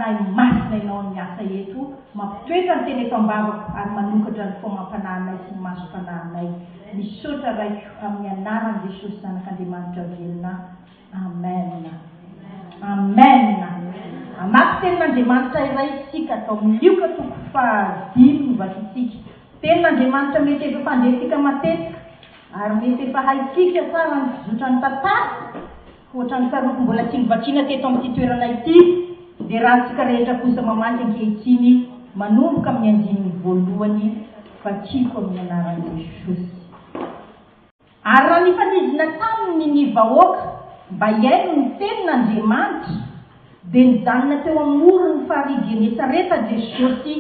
Fanahy Masina Ianao no miasa eto, mampitoetra ny teny eto am-bavako ary manokatra ny fo amam-panahinay sy ny masom-panahinay. Misaotra Raiko amin'ny anaran'i Jesosy Zanak'Andriamanitra velona. Amen. Amen. Hamaky tenin'Andriamanitra iray isika atao amin'ny Lioka toko fahadimy no vakintsika. Tenin'Andriamanitra mety efa fandrentsika matetika ary mety efa haintsika tsara ny fizotran'ny tantara. Ohatran'ny tsaroako mbola tsy novakiana teto amin'ity toerana ity dia raha antsika rehetra kosa mamaky ankehitriny manomboka amin'ny andininy voalohany vakiko amin'ny anaran'i Jesosy. Ary raha nifanizina taminy ny vahoaka mba hihaino ny tenin'Andriamanitra, dia nijanona teo amoron'ny farihy Genesareta Jesosy.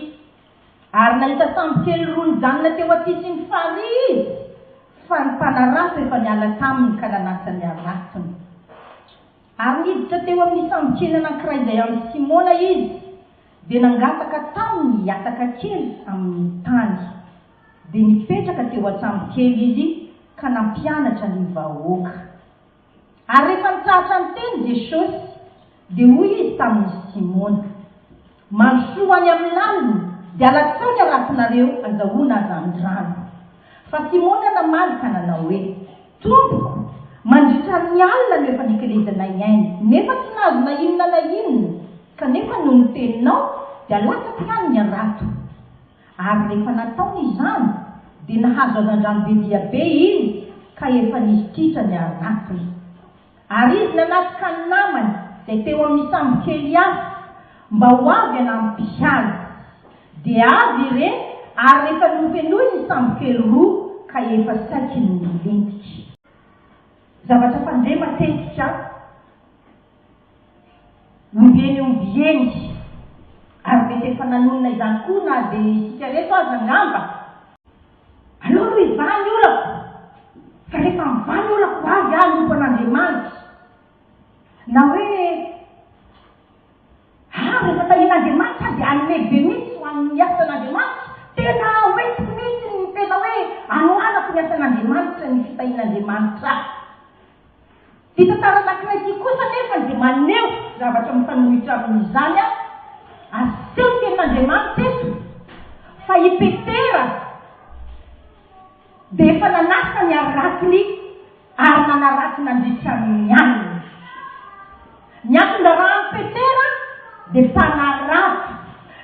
Ary nahita sambokely roa nijanona teo an-tsisin'ny farihy izy, fa ny mpanarato efa niala taminy ka nanasa ny haratony. Ary niditra teo amin'ny sambokely anankiray izay an'i Simona izy, dia nangataka taminy hihataka kely amin'ny tany. Dia nipetraka teo an-tsambokely izy ka nampianatra ny vahoaka. Ary rehefa nitsahatra niteny Jesosy, dia hoy Izy tamin'i Simona, Mandrosoa any amin'ny lalina, dia alatsao ny haratonareo azahoana hazandrano. Fa Simona namaly ka nanao hoe, Tompoko, mandritra ny alina no efa nikelezanay aina, nefa tsy nahazo na inona na inona, kanefa noho ny teninao, dia alatsako ihany ny harato. Ary rehefa nataony izany, dia nahazo hazandrano be dia be izy, ka efa nisy tritra ny haratony. Ary izy nanatitra ny namany, izay teo amin'ny sambokely hafa, mba ho avy hanampy azy. Dia avy ireny, ary rehefa nofenoiny ny sambokely roa, ka efa saiky ny nilentika. Zavatra fandre matetika. Ombieny ombieny, ary mety efa nanonona izany koa na dia isika reto aza angamba. Aleo aloha hivaha ny olako, fa rehefa mivaha ny olako ho avy aho hanompo an'Andriamanitra. Na hoe, ah, rehefa tahian'Andriamanitra aho dia hanome be mihitsy ho an'ny asan'Andriamanitra. Tena hoentiko mihitsy ny tena hoe hanohanako ny asan'Andriamanitra, ny fitahian'Andriamanitra ahy. Ity tantara anankiray ity kosa anefa dia maneho zavatra mifanohitra amin'izany, aseho ny tenin'Andriamanitra eto fa i Petera dia efa nanasa ny haratony ary nanarato nandritra ny alina. Ny anton-draharahan'i Petera dia mpanarato.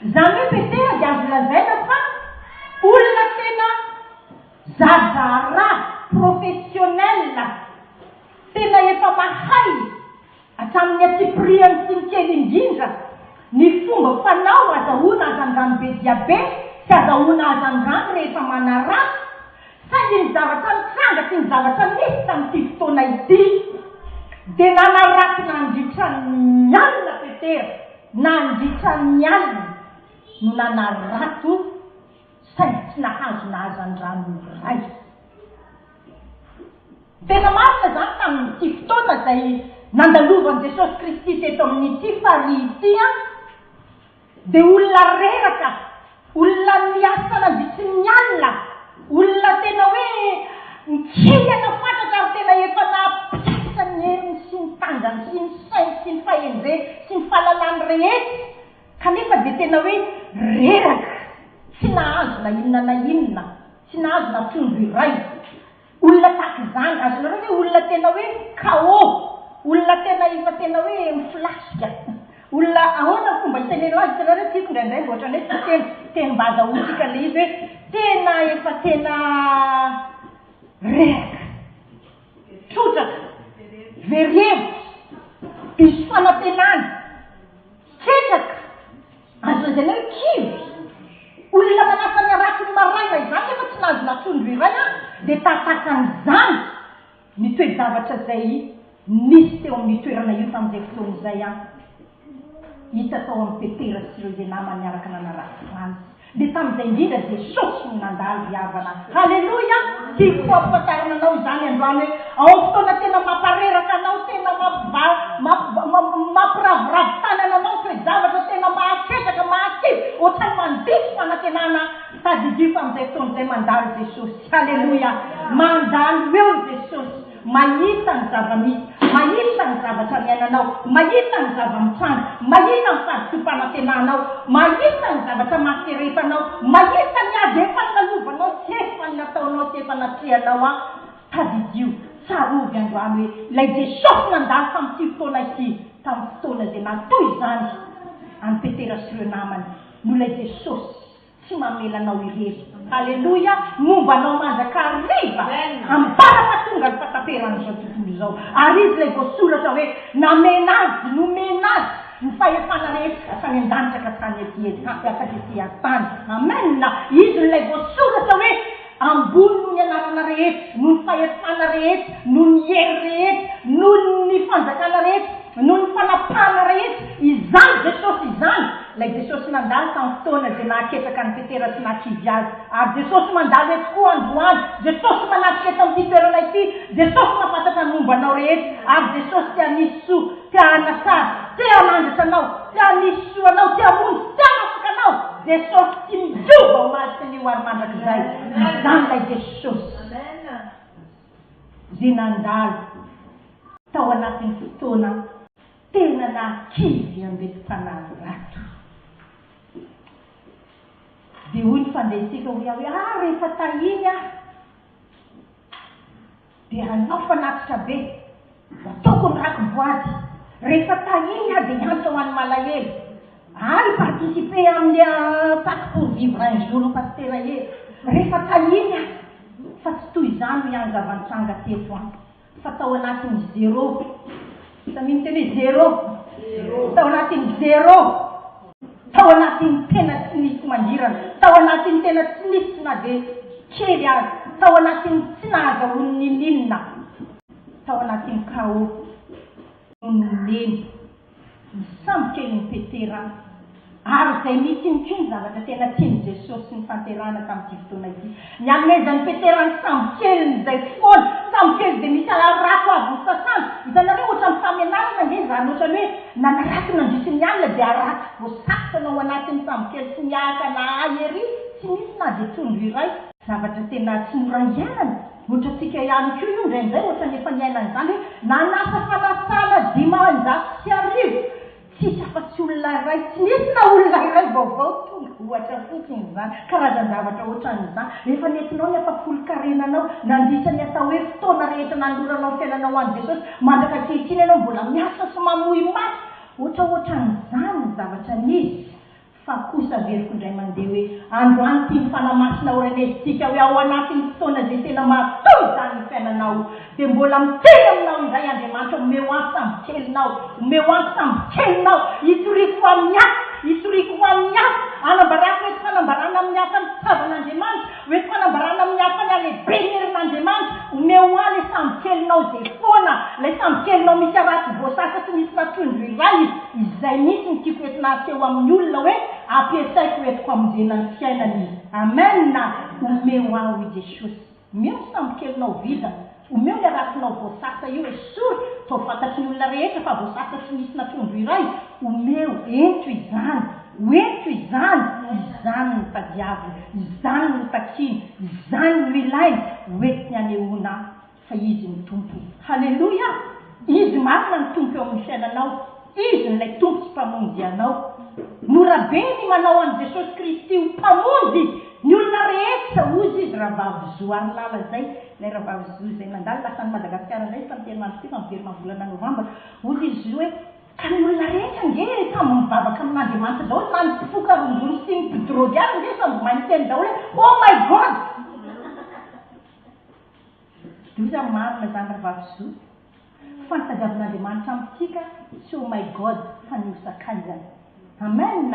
Izany hoe Petera dia azo lazaina fa olona tena Za-draharaha, professionnel, tena efa mahay hatramin'ny antsipiriany sy ny kely indrindra ny fomba fanao azahoana hazandrano be dia be sy azahoana hazandrano rehefa manarato, saingy ny zavatra nitranga sy ny zavatra nisy tamin'ity fotoana ity dia nanarato nandritra ny alina Petera, nandritra ny alina no nanarato. saingy tsy nahazo na hazandrano iray. Tena marina izany tamin'ity fotoana izay nandalovan'i Jesosy Kristy teto amin'ity farihy ity an, dia olona reraka, olona niasa nandritry ny alina, olona tena hoe nikihana fatratra ary tena efa nampiasa ny heriny sy ny tanjany sy ny sainy sy ny fahendreny sy ny fahalalany rehetra Kanefa dia tena hoe reraka, tsy nahazo na inona na inona, tsy nahazo na trondro iray. Olona tahaka izany, azonareo ve olona tena hoe KO, olona tena efa tena hoe mifilasika, olona ahoana ny fomba itenenao azy, hitanareo tiako indraindray mba ohatran'ny hoe tsy teny tenim-bazahoantsika ilay izy hoe tena efa tena reraka, trotraka, very hevitra, diso fanantenana. Ketraka, azo lazaina hoe kivy. Olona manasa ny haratony maraina izany nefa tsy nahazo na trondro iray an, dia tahataka an'izany ny toe-javatra izay nisy teo amin'io toerana io tamin'izay fotoana izay an. Hita tao amin'i Petera sy ireo izay namany niaraka nanarato azy. Dia tamin'izay indrindra Jesosy no nandalo ry havana. Haleloia! Tiako hampifantarina anao izany androany hoe ao amin'ny fotoana tena mampareraka anao, tena mampiraviravy tanana anao, toe-javatra tena mahaketraka, mahakivy, ohatran'ny mandiso fanantenana, tadidio fa amin'izay fotoana izay mandalo Jesosy. Haleloia! Mandalo eo Jesosy. Mahita ny zava-misy, mahita ny zavatra niainanao, mahita ny zava-mitranga, mahita ny fahadisoam-panantenana. fahaketrahanao, mahita ny zavatra mahakerefa anao, mahita ny ady efa nolalovanao sy efa nataonao sy efa natrehanao an! Tadidio, tsarovy androany hoe ilay Jesosy nandalo tamin'ity fotoana ity, tamin'ny fotoana izay nahatoy izany an'i Petera sy ireo namany, no ilay Jesosy tsy mamela anao irery. Aleloia! Momba anao mandrakariva, ambara-pahatonga ny fahataperan'izao tontolo izao. Ary Izy ilay voasoratra hoe namena Azy, nomena Azy ny fahefana rehetra hatrany an-danitra ka hatrany ety hatrany ety an-tany. Amen! Izy no ilay voasoratra hoe ambony noho ny anarana rehetra, noho ny fahefana rehetra, noho ny hery rehetra, noho ny fanjakana rehetra, noho ny fanapahana rehetra. Izany Jesosy izany, ilay Jesosy nandalo tamin'ny fotoana izay nahaketraka an'i Petera sy nahakivy azy. Ary Jesosy mandalo eto koa androany. Jesosy manatrika eto amin'ity toerana ity. Jesosy mahafantatra ny momba anao rehetra. Ary Jesosy te hanisy soa, te hanatsara, te hanandratra anao, te hanisy soa anao, te hamonjy, te hanafaka anao. Jesosy tsy miova omaly sy anio ary mandrakizay. Izany ilay Jesosy izay nandalo tao anatin'ny fotoana tena nahakivy an'ireto mpanahy rato. Dia hoy ny fandehantsika hoy aho hoe, ah rehefa tahiny aho dia hanao fanatitra be, ho ataoko ny raki-boady, rehefa tahiny aho dia hiantso ho an'ny malahelo, ah hi-participer amin'ny Pâques pour vivre un jour ny pasitera Hery, rehefa tahiny aho, fa tsy toy izany hoy aho ny zava-nitranga teto an. Fa tao anatin'ny zéro. Samia miteny hoe zéro. Tao anatin'ny zéro. Tao anatin'ny tena tsy nisy mangirana. Tao anatin'ny tena tsy nisy na dia kely aza. Tao anatin'ny tsy nahazahoany n'ininona. Tao anatin'ny chaos no nomeny. Ny sambokelin'i Petera, ary izay misy ihany koa ny zavatra tena tian'i Jesosy nifanterahana tamin'ity fotoana ity. Ny hanomezan'i Petera ny sambokeliny izay foana, sambokely izay misy harato avy nosasana. Hitanareo, ohatran'ny fahamenarana ange izany, ohatran'ny hoe nanarato nandritry ny alina dia harato voasasana ao anatin'ny sambokely tsy mihahaka na ahy ery, tsy misy na dia trondro iray. Zavatra tena tsy mora iainana. Ohatrantsika ihany koa io indraindray ohatran'ny efa niaina an'izany hoe nanasa fanasana 1500 tsisy afa-tsy olona iray, tsy nisy na olona iray vaovao tonga, ohatra fotsiny izany, karazan-javatra ohatran'izany. Efa nentinao ny ampahafolon-karenanao nandritra ny atao hoe fotoana rehetra nanoloranao ny fiainanao ho an'i Jesosy, mandraka ankehitriny ianao mbola miasa sy mamoy maso, ohatraohatran'izany ny zavatra nisy. Fa kosa averiko indray mandeha hoe androany ity ny Fanahy Masina ho renesintsika hoe ao anatin'ny fotoana izay tena mahatoy izany ny fiainanao dia mbola miteny aminao indray Andriamanitra omeo ahy sambokelinao, omeo ahy sambokelinao hitoriako ho an'ny hafa, hitoriako ho an'ny hafa, hanambarako eto fanambarana amin'ny hafa ny fitiavan'Andriamanitra, ho eto fanambarana amin'ny hafa ny halehiben'ny herin'Andriamanitra, omeo ahy ilay sambokelinao izay foana, ilay sambokelinao misy harato voasasa tsy misy na trondro iray. Izay mihitsy no tiako entina aseho amin'ny olona hoe ampiasaiko entiko hamonjena ny fiainany izy. Amen! Omeo ahy hoy Jesosy. Omeo ny sambokelinao vita. Omeo ny haratonao voasasa io esory toa fantatry ny olona rehetra fa voasasa tsy misy na trondro iray. Omeo, ento izany. Hoento izany. Izany no tadiaviny. Izany no takiany. Izany no ilainy. Hoentiny hanehoana fa Izy no Tompo. Haleloia! Izy marina no Tompo eo amin'ny fiainanao. Izy no ilay Tompo sy Mpamonjy anao. Mora be ny manao an'i Jesosy Kristy ho Mpamonjy ny olona rehetra, hozy izy Rahavavy Zo Harilala izay, ilay Rahavavy Zo izay nandalo lasa any Madagasikara indray izy tamin'ity herinandro ity fa miverina amin'ny volana novambra. Hozy izy Zo hoe, Ka ny olona rehetra ange samy mivavaka amin'Andriamanitra daholo na ny mpifoka rongony sy ny mpidrogy ary ange samby mahay miteny daholo hoe Oh my God! Loza marina izany ry vavy zo. Fa ny tadiavin'Andriamanitra amintsika tsy oh my God fa ny ho sakaizany. Amen!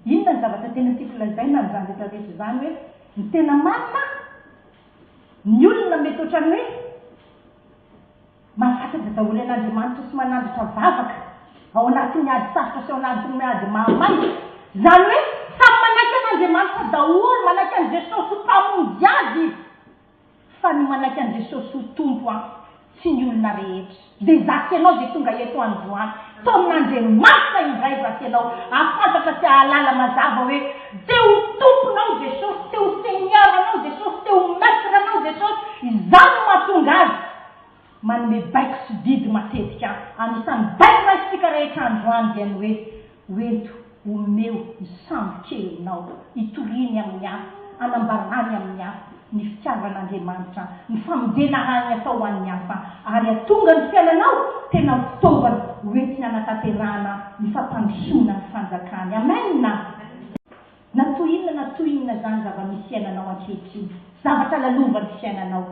Inona ny zavatra tena tiako lazaina amin'izany rehetra rehetra izany hoe ny tena marina ny olona mety ohatran'ny hoe Mahafantatra daholo an'Andriamanitra sy manandratra vavaka ao anatin'ny ady sarotra sy ao anatin'ny ady mahamay. Izany hoe samy manaiky an'Andriamanitra daholo, manaiky an'i Jesosy ho Mpamonjy azy izy. Fa ny manaiky an'i Jesosy ho Tompo an, tsy ny olona rehetra. Dia izaho sy ianao izay tonga eto androany, taomin'Andriamanitra indray izaho sy ianao, hahafantatra sy hahalala mazava hoe te ho Tomponao Jesosy, te ho Seigneur-nao Jesosy, te ho Maître-nao Jesosy, izany no mahatonga Azy manome baiko sy didy matetika. Anisan'ny baiko raisintsika rehetra androany dia ny hoe, Hoento. Omeo ny sambo kelinao hitoriany amin'ny hafa, hanambarany amin'ny hafa ny fitiavan'Andriamanitra, ny famonjena hainy atao ho an'ny hafa, ary hahatonga ny fiainanao tena ho fitaovana ho entiny hanatanterahana ny fampandrosoana ny fanjakany. Amen! Na toy inona na toy inona izany zava-misy iainanao ankehitriny, zavatra lalovan'ny fiainanao,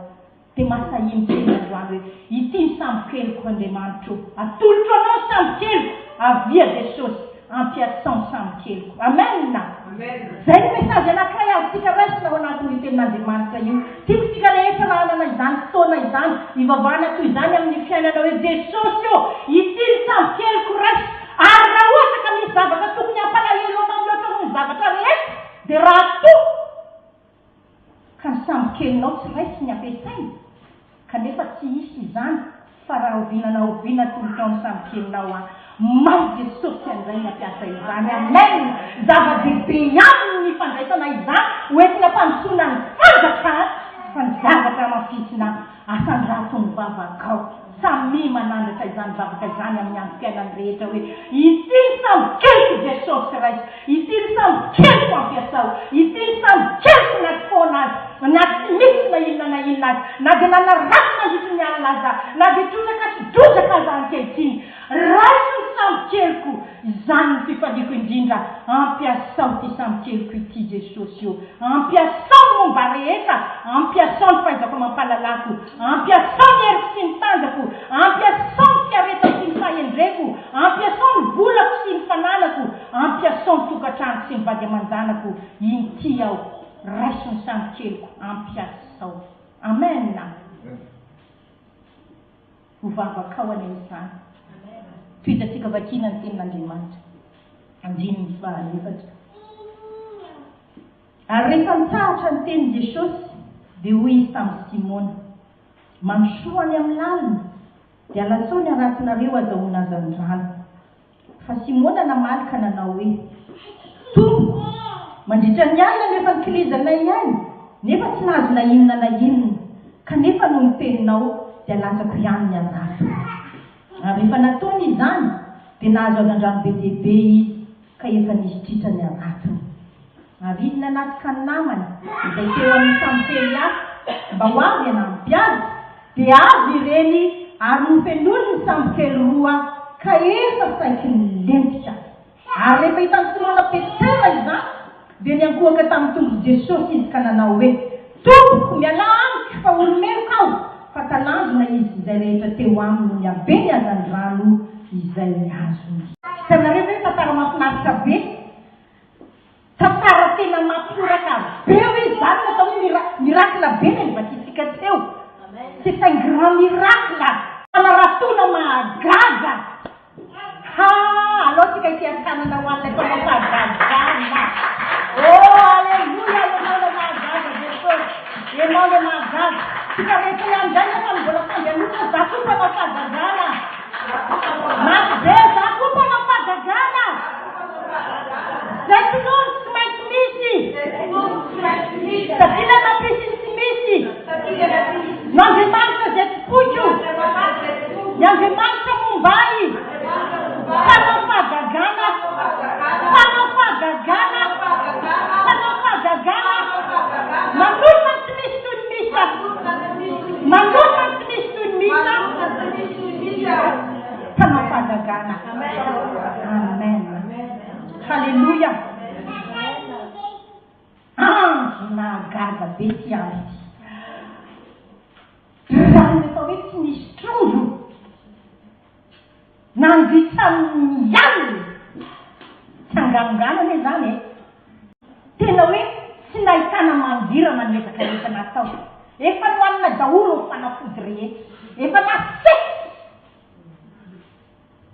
dia mahasahia miteny androany hoe, Ity ny sambokeliko, Andriamanitro ô! Atolotro Anao ny sambokeliko! Avia Jesosy, ampiasao ny sambokeliko. Amen! Izay no message anankiray azontsika raisina ao anatin'io tenin'Andriamanitra io. Tiako isika rehetra raha hanana izany fotoana izany, hivavahana toy izany amin'ny fiainana hoe, Jesosy ô, ity ny sambokeliko, raiso. Ary raha ohatra ka misy zavatra tokony hampalahelo anao mihoatra noho ny zavatra rehetra, dia raha toa ka ny sambokelinao tsy raisiny ampiasaina, kanefa tsy hisy izany fa raha oviana na oviana atolotrao ny sambokelinao an, may Jesosy handray ny hampiasa izany. Amen! Zava-dehibe aminy ny fandraisana izany ho entina hampandrosoana ny fanjakana fa ny zavatra hamafisina asandrato ny vavakao. Samia manandratra izany vavaka izany amin'ny androm-piainany rehetra hoe, Ity ny sambokeliko Jesosy raiso, ity ny sambokeliko ampiasao, ity ny sambokeliko na tsy foana aza, na tsy misy na inona na inona aza, na dia nanaratsy nandritry ny alina aza, na dia trotraka sy dozaka aza ankehitriny. Raiso ny sambokeliko, izany no fifaliako indrindra, ampiasao ity sambokeliko ity Jesosy ô, ampiasao ny momba rehetra, ampiasao ny fahaizako amam-pahalalako, Ampiasao ny heriko sy ny tanjako, ampiasao ny fiaretako sy ny fahendreko, ampiasao ny volako sy ny fananako, ampiasao ny tokantranoko sy ny vady aman-janako, inty aho, raiso ny sambokeliko, ampiasao. Amen! Ho vavakao anie izany. Tohizantsika vakiana ny tenin'Andriamanitra. Andininy fahaefatra. Ary rehefa nitsahatra ny tenin'i Jesosy, dia hoy Izy tamin'i Simona, Mandrosoa any amin'ny lalina, dia alatsao ny haratonareo hazahoana hazandrano. Fa Simona namaly ka nanao hoe, Tompoko, mandritra ny alina no efa nikilizanay aina, nefa tsy nahazo na inona na inona, kanefa noho ny teninao dia latsako ihany ny harato. Ary rehefa nataony izany, dia nahazo hazandrano be dia be izy, ka efa nisy tritra ny haratony. Ary izy nanatitra ny namany, izay teo amin'ny sambokely hafa, mba ho avy hanampy azy, dia avy ireny ary nofenoiny ny sambokely roa, ka efa saiky nilentika. Ary rehefa hitan'i Simona Petera izany, dia niankohoka tamin'ny tongotr'i Jesosy izy ka nanao hoe, Tompoko, mialà amiko, fa olo-meloka aho. Fa talanjona izy sy izay rehetra teo aminy noho ny habeny hazandrano izay azony. Hitanareo ve tantara mahafinaritra be? Tantara tena mampihoraka be hoe izany no atao hoe miracle be ilay novakintsika teo. C'est un grand miracle. Fanaratoana mahagaga. Ha! Alao tsika hitia-tanana ho an'ilay mpanao fahagagana. Oh, Aleloia! Ianao ilay mahagaga, Jesosy. Ianao ilay mahagaga. Tsika rehetra ihany indray nefa no mbola samby hanota, za koa mpanao fahagagana. Maty be, za koa mpanao fahagagana. Zay tsy nono tsy maintsy misy. Satria ilay mampisy ny tsy misy. No Andriamanitra izay tompoiko. Ny Andriamanitra momba ahy. Mpanao fahagagana. Mpanao fahagagana. Mpanao fahagagana. Manorina ny tsy misy toy ny misy aho. Manorina ny tsy misy toy ny misy aho. Mpanao fahagagana. Amen. Haleloia. Andro nahagaga be ity andro ity. Rano efa hoe tsy nisy trondro. Nandritra ny alina. Tsy anganongano anie izany e. Tena hoe tsy nahitana mangirana ny ezaka rehetra natao. Efa nohanina daholo ny fanafody rehetra. Efa nasesy.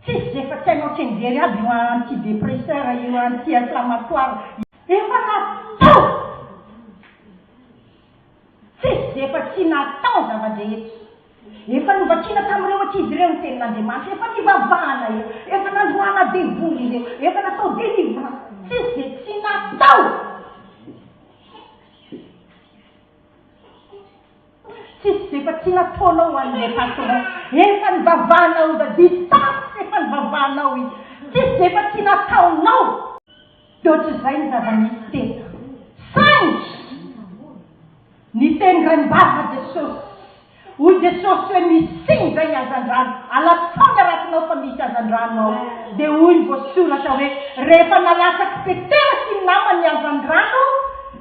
Tsisy ze efa tsy hainao tsianjery aby io anti-depresseur io anti-inflammatoire efa natao! Tsisy ze efa tsy natao ny zava-drehetra. Efa novakiana tamin'ireo ankizy ireo ny tenin'Andriamanitra, efa nivavahana ireo, efa nandroahana devoly ireo, efa natao délivrance, tsisy ze tsy natao! Tsisy ze efa tsy nataonao ho an'ilay patron. Efa nivavahanao izy, distance efa nivavahanao izy. Tsisy ze efa tsy nataonao. Dia ohatr'izay ny zava-nisy teto. Saingy niteny raim-bava Jesosy. Hoy Jesosy hoe misy indray ny hazandrano, alatsao ny haratonao fa misy hazandrano ao. Dia hoy ny voasoratra hoe rehefa nalatsak'i Petera sy ny namany ny hazandrano,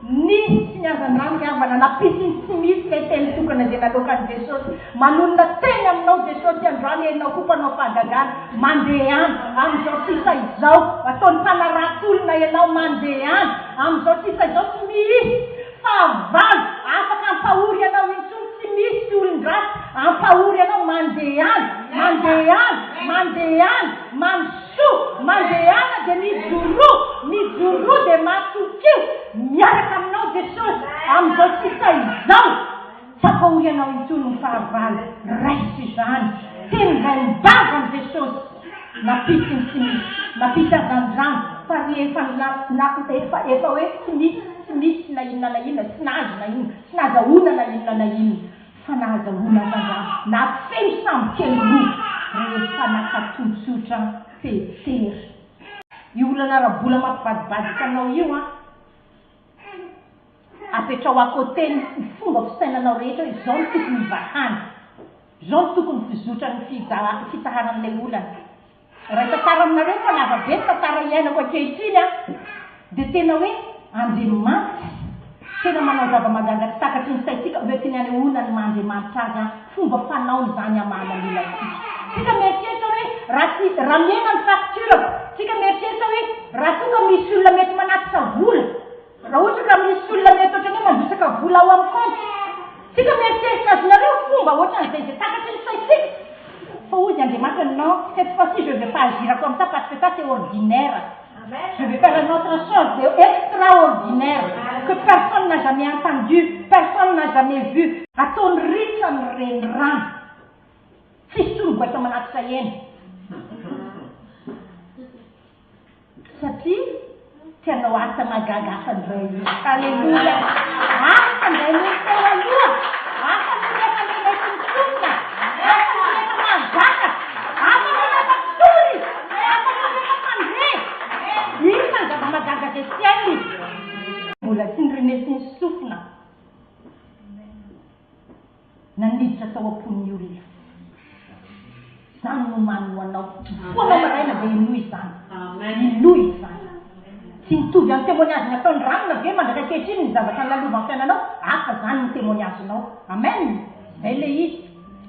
nisy ny hazandrano ry havana, nampisy ny tsy misy ilay teny tokana izay naloakan'i Jesosy. Manonona teny aminao Jesosy androany ianao koa mpanao fahagagana, mandehana amin'izao sisa izao, ataony mpanarato olona ianao, mandehana amin'izao sisa izao tsy misy Fahavalo afaka hampahory anao intsony tsy misy olon-dratsy hampahory anao mandehana mandehana mandehana mandrosoa mandehana dia mijoroa mijoroa dia matokio miaraka aminao Jesosy amin'izao sisa izao tsy hampahory anao intsony ny fahavalo raiso izany teny izay mibava Jesosy nampisy ny tsy misy nampisy hazandrano fa rehefa na efa efa hoe tsy misy Tsy misy na inona na inona, tsy nahazo na inona, tsy nahazahoana na inona na inona, fa nahazahoana hazandrano nafeno sambo kely roa rehefa naka totsotra Petera. Io olana ara-bola mampivadibadika anao io an, apetraho à côté ny fomba fisainanao rehetra hoe izao no tokony hivahana, izao no tokony fizotran'ny fitsaharan'ilay olana. Raha hitantara aminareo fa lava be ny tantara iainako ankehitriny an, dia tena hoe Andriamanitra tena manao zava-mahagaga tsy takatry ny saintsika hoentiny hanehoana ny maha Andriamanitra Azy an, fomba fanaony izany hamahana ny olantsika. Tsika mieritreritra hoe raha tsy raha mihena ny facture-ko, tsika mieritreritra hoe raha toa ka misy olona mety manatitra vola, Raha ohatra ka misy olona mety ohatran'ny hoe mandrotsaka vola ao amin'ny kaonty, tsika mieritreritra azonareo fomba ohatran'izay izay takatry ny saintsika? Fa hozy Andriamanitra non, cette fois ci je vais pas agir comme ça parce que ça c'est ordinaire, je vais faire une autre chose de extraordinaire que personne n'a jamais entendu, personne n'a jamais vu. Ataony ritra ny renirano. Tsisy intsony goaika manatitra hena. Satria tsy hanao asa mahagaga hafa indray izy. Aleloia! Hafa indray noho ny teo aloha. Hafa noho ny efa noresin'ny sofina. Hafa noho ny efa nahazatra. Hafa noho ny efa mpitory. Hafa noho ny efa mpandre. Inona ny zava-mahagaga izay tsy hainy? Mbola tsy norenesin'ny sofina. Na niditra tao am-pon'ny olona. Izany no omaniny ho anao. Mifoha anao maraina dia inoy izany. Inoy izany. Tsy mitovy amin'ny témoignage nataon'i Ranona ve mandraka ankehitriny ny zavatra nolalovan'ny fiainanao? Hafa izany ny témoignage-nao. Amen. Izay ilay izy.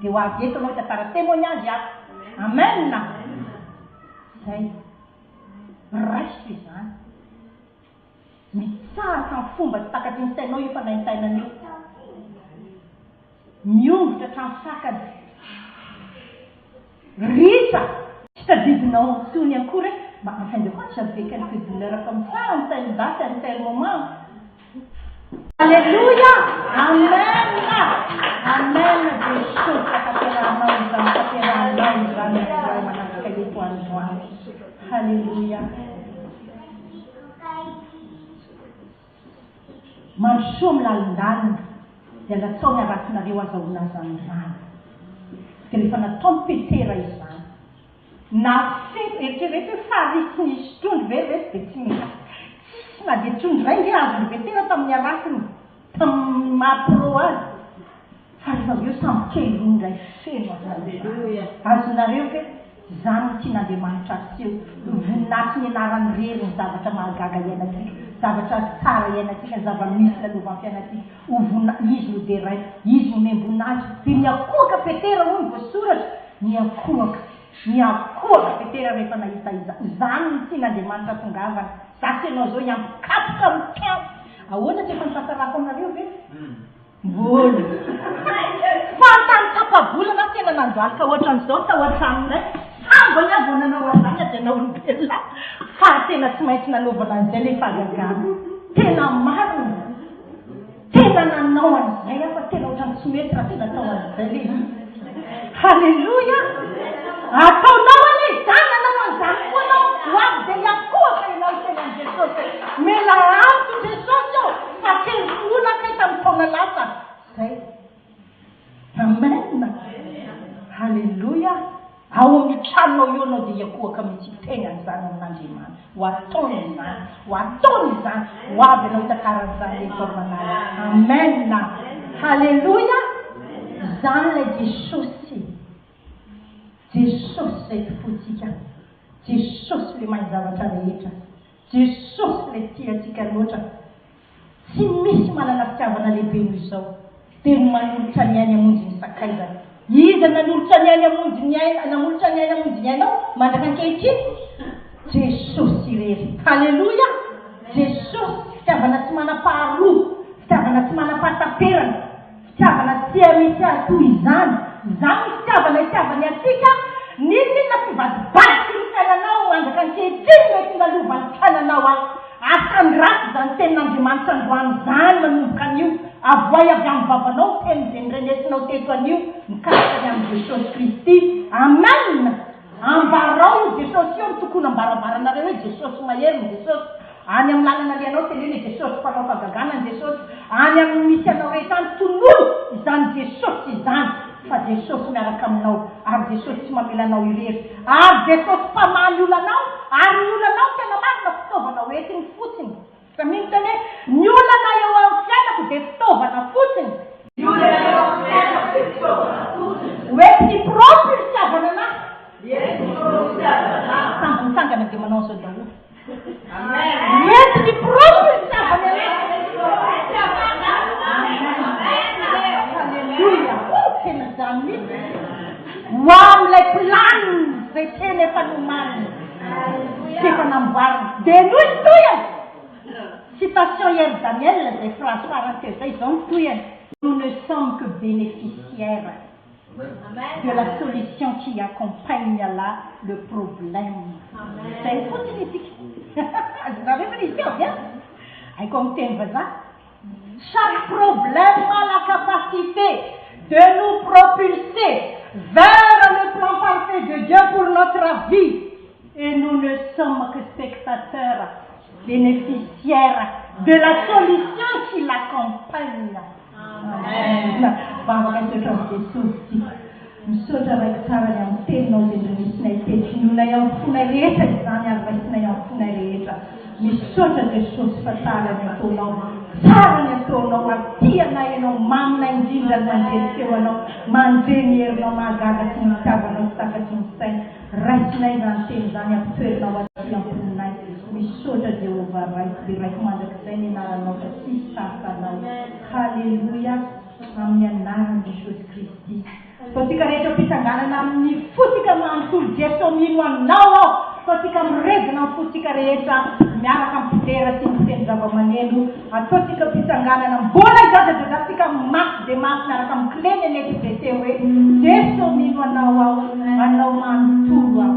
Dia ho avy eto ianao hitantara témoignage hafa. Amen. Izay. Raiso izany. Mitsahatra amin'ny fomba tsy takatry ny sainao io fanaintainana io. Miongotra hatramin'ny fakany. Ritra! Tsy tadidinao intsony akory hoe mba en fin de compte j'avais quelques douleurs comme ça en telle date, en tel moment. Aleloia! Amen! Amen Jesosy fa tanterahanao izany, tanterahanao izany ry manaraka eto androany. Haleloia! Mandrosoa amin'ny lalindalina, dia latsao ny haratonareo azahoana azan'ny rano. Dia rehefa nataon'i Petera izany, nafeno, eritrereto hoe farihy tsy nisy trondro ve ireto dia tsy nisy, tsisy na dia trondro iray nge azon'i Petera tamin'ny haratony, tamin'ny maha pro azy. Fa rehefa avy eo sambo kely roa indray feno azonareo. Azonareo ve? Izany no tian'Andriamanitra aseho. Voninahitry ny anarany irery ny zavatra mahagaga iainantsika, zavatra tsara iainantsika, ny zava-misy lalovan'ny fiainantsika. Ho vonina, Izy no deraina, Izy no omem-boninahitra. Dia niankohoka Petera hoy ny voasoratra, niankohoka. Niankohoka Petera rehefa nahita izany. Izany no tian'Andriamanitra hatongavana. Za sy ianao izao hiampikapoka amin'ny trano. Ahoana tsy efa nitantarako anareo ve? Mbola. Fa tany tapa-bolana aho tena nandohalika ohatran'izao tao an-tranonay. Sambany aho vao nanao an'izany aza ianao olombelona. Fa tena tsy maintsy nanaovana an'izay ilay fahagagana. Tena marina. Tena nanao an'izay aho fa tena ohatran'ny tsy mety raha tsy natao an'izay ilay izy. Haleloia! Ataonao anie izany, nanao an'izany koa ianao, ho avy dia hiankohoka ianao hiteny amin'i Jesosy hoe, Mela amiko Jesosy ô, fa kely finoana kay tamin'ny taona lasa. Izay. Amen! Haleloia! Ao amin'io tranonao io ianao dia hiankohoka mihitsy hiteny an'izany amin'Andriamanitra. Ho ataony izany. Ho ataony izany. Ho avy ianao hitakaran'izany eto aminay. Amen. Haleloia. Izany ilay Jesosy. Jesosy izay tompointsika. Jesosy ilay mahay zavatra rehetra. Jesosy ilay tia antsika loatra. Tsy misy manana fitiavana lehibe noho izao, dia ny manolotra ny ainy hamonjy ny sakaizany. Iza no nanolotra ny ainy hamonjy ny aina, namolotra ny ainy hamonjy ny ainao mandraka ankehitriny? Jesosy irery. Haleloia! Jesosy, fitiavana tsy manam-paharoa, fitiavana tsy manam-pahataperana. Fitiavana tsy misy azy toy izany. Izany no fitiavana itiavany antsika, n'inon'inona fivadibadiky ny fiainanao mandraka ankehitriny mety nalovan'ny fiainanao ahy. Asandrato izany tenin'Andriamanitra androany izany manomboka anio. Avoay avy amin'ny vavanao ny teny izay norenesinao teto anio mikasika ny amin'i Jesosy Kristy. Amen! Ambarao io Jesosy io ny tokonam-baravaranareo hoe Jesosy mahery ny Jesosy. Any amin'ny lalana alehanao teneno hoe Jesosy mpanao fahagagana ny Jesosy. Any amin'ny misy anao rehetra any tonony izany Jesosy izany fa Jesosy miaraka aminao ary Jesosy tsy mamela anao irery ary Jesosy mpamaha ny olanao ary ny olanao tena marina fitaovana hoentiny fotsiny. Samia miteny hoe ny olana eo amin'ny fiainako dia fitaovana fotsiny. Ny olana eo amin'ny fiainako dia fitaovana fotsiny. Hoentiny propulsiavana anahy. Hoentiny propulsiavana anahy. Samby mitsangana dia manao an'izao daholo. Amen. Hoentiny propulsiavana anahy. Haleloia. Tena izany mihitsy. Ho amin'ilay planina izay tena efa nomanina. Sy efa namboarina. Dia henoy ny tohiny. Citation I. R. Daniel izay phrase farany teo izay, izao ny tohiny. Nous ne sommes que bénéficiaires de la solution qui accompagne la le problème. Izay fotsiny isika. Azonareo ve izy io avy eo? Haiko amin'ny teny vazaha. Chaque problème a la capacité de nous propulser vers le plan parfait de Dieu pour notre vie et nous ne sommes que spectateurs, bénéficiaires de la solution qui l'accompagne. Amen. Vavaka misaotra an'i Jesosy isika. Misaotra Raiko tsara ny amin'ny teninao izay noresinay teto. Inoanay amin'ny fonay rehetra izany ary raisinay amin'ny fonay rehetra. Misaotra Jesosy fa tsara ny ataonao. Tsara ny ataonao ary tia anay ianao. Maminay indrindra ny mandre ny feonao, mandre ny herinao mahagaga sy ny fitiavanao tsy takatry ny saina. Raisinay izany teny izany ampitoerinao aty am-ponay. Misaotra Jehovah Raiko. Deraiko mandrakizay ny anaranao fa tsisy tahaka anao. Haleloia amin'ny anaran'i Jesosy Kristy. Ataontsika rehetra am-pitsanganana amin'ny fontsika manontolo Jeso mino anao aho Ataontsika miredona amin'ny fontsika rehetra miaraka amin'ny mpidera sy ny mpitendry zava-maneno Ataontsika am-pitsanganana mbola hijajajajantsika mafy dia mafy miaraka amin'ny clé ny anety be teo hoe Jeso mino anao aho anao manontolo aho.